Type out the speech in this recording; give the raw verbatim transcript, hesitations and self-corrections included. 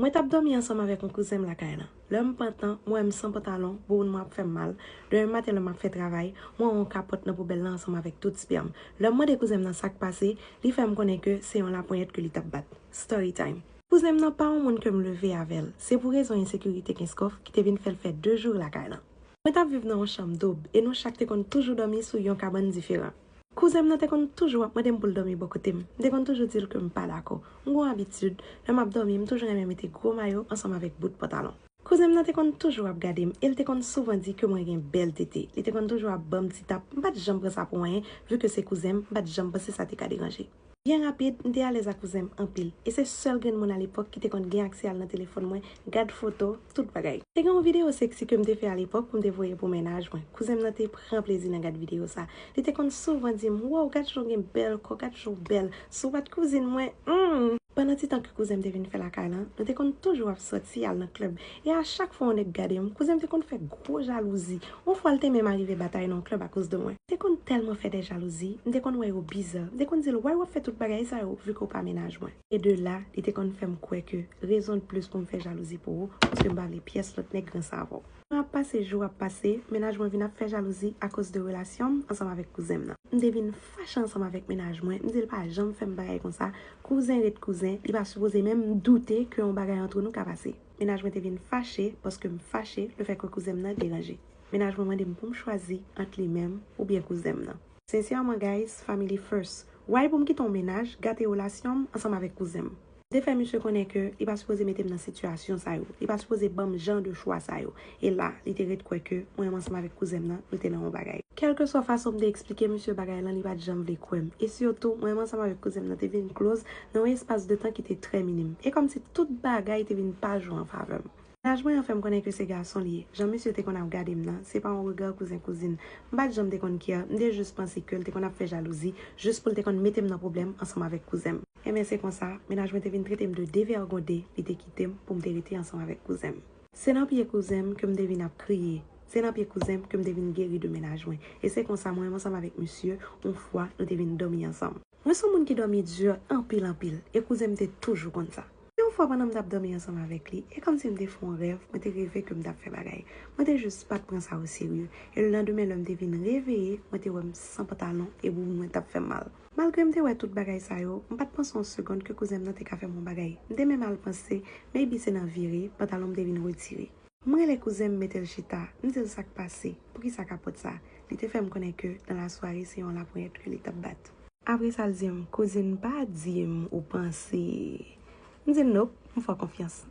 Mwen t ap dòmi ansanm avèk yon kouzen m lakay lan. Lè m pantan, mwen wè m san pantalon, bouboun mwen ap fè m mal. Demen maten lè m ap fè travay, mwen wè yon kapòt nan poubèl lan ansanm avèk tout spèm. Lè m mande kouzen m nan sa k pase, li fè m konnen ke se yon laponyèt ke li t ap bat. Story time. Kouzen m nan pa yon moun ke m leve avè l. Se pou rezon ensekirite Kenskòf ki te vin fè l fè de jou lakay lan. Mwen t ap viv nan yon chanm doub e nou chak te konn toujou dòmi sou yon kabann diferan. Kouzen m nan te konn toujou ap mande m pou l dòmi bò kote m. M te konn toujou di l ke m pa dakò. M gen yon abitid, lè m ap dòmi, m toujou renmen mete gwo mayo ansanm avèk bout pantalon. Kouzen m nan te konn toujou ap gade m e l te konn souvan di ke mwen gen bèl tete. Li te konn toujou ap ban m ti tap. M pa t janm pran sa pou anyen, vi ke se kouzen m, m pa t janm panse sa te ka deranje. Byen rapid, m te alèz ak kouzen m anpil, e se sèl grenn moun alepòk ki te konn gen aksè al nan telefòn mwen, gad foto, tout bagay. Te gen yon videyo seksi ke m te fè alepòk pou m te voye pou mennaj mwen. Kouzen m nan te pran plezi nan gad videyo sa. Li te konn souvan di m, "Wow, gad jan w gen bèl kò, gad jan w bèl. Si w pa t kouzin mwen, hmm." Pandan ti tan ke kouzen m te vin fè lakay lan, nou te konn toujou ap sòti al nan klèb. E a chak fwa yon nèg gade m, kouzen m te konn fè gwo jalouzi. Yon fwa, l te menm arive batay nan yon klèb akoz de mwen. Te konn tèlman fè de jalouzi, m te konn wè yo biza. M te konn di l, "Why w ap fè tout bagay sa yo, vi ke w pa mennaj mwen?" E de la, li te konn fè m kwè ke rezon de plis pou m fè jalouzi pou ou, paske m pa vle pyès lòt nèg ranse avè w. Tan ap pase, jou ap pase, mennaj mwen vin ap fè jalouzi akoz de relasyon m ansanm avèk kouzen m nan. M te vin fache ansanm avèk mennaj mwen, m di l pa janm fè m bagay konsa. Kouzen ret kouzen, li pa sipoze menm doute ke yon bagay antre nou ka pase. Mennaj mwen te vin fache paske m fache lefètke kouzen m nan deranje. Mennaj mwen mande m pou m chwazi ant li menm oubyen kouzen m nan. Sensèman, guys, family first. Why pou m kite yon mennaj gate relasyon m ansanm avèk kouzen m? M te fè misye konnen ke li pa sipoze mete m nan sitiyasyon sa yo. Li pa sipoze ban m jan de chwa sa yo. E la, li te ret kwè ke mwen menm ansanm avèk kouzen m nan, nou te nan yon bagay. Kèlkeswa fason m te eksplike misye bagay lan, li pa t janm vle kwè m. E sitou, mwen menm ansanm avèk kouzen m nan te vin close nan yon espas de tan ki te trè minim. E kòmsi tout bagay te vin pa jwe an favè m. Mennaj mwen an fè m konnen ke se gason li ye. Jan misye te konn ap gade m nan, se pa yon rega kouzen kouzin. M pa t janm te konn care, m te jis panse ke l te konn ap fè jalouzi, jis pou l te konn mete m nan pwoblèm ansanm avèk kouzen m. Enben se konsa, mennaj mwen te vin trete m de devègonde, li te kite m pou m te rete ansanm avèk kouzen m. Se nan pye kouzen m ke m te vin ap kriye. Se nan pye kouzen m ke m te vin geri de mennaj mwen. E se konsa mwen menm ansanm avèk misye, yon fwa, nou te vin dòmi ansanm. Mwen se yon moun ki dòmi di anpil anpil, e kouzen m te toujou konn sa. Yon fwa pandan m t ap dòmi ansanm avèk li, e kòmsi m te fè yon rèv, mwen te reve ke m t ap fè bagay. Mwen te jis pa t pran sa oserye. E lelandemen lè m te vin reveye, mwen te wè m san pantalon e bouboun mwen t ap fè m mal. Malgre m te wè tout bagay sa yo, m pa t panse yon segonn ke kouzen m nan te ka fè m yon bagay. M te menm al panse, maybe se nan vire, pantalon m te vin retire. M rele kouzen m, mete l chita, m di l sa k pase, poukisa kapòt sa. Li te fè m konnen ke nan lasware se yon laponyèt ke li t ap bat. Apre sa l di m, "Kouzin, pa di m ou panse." M di l, "Nope, m fè w konfyans."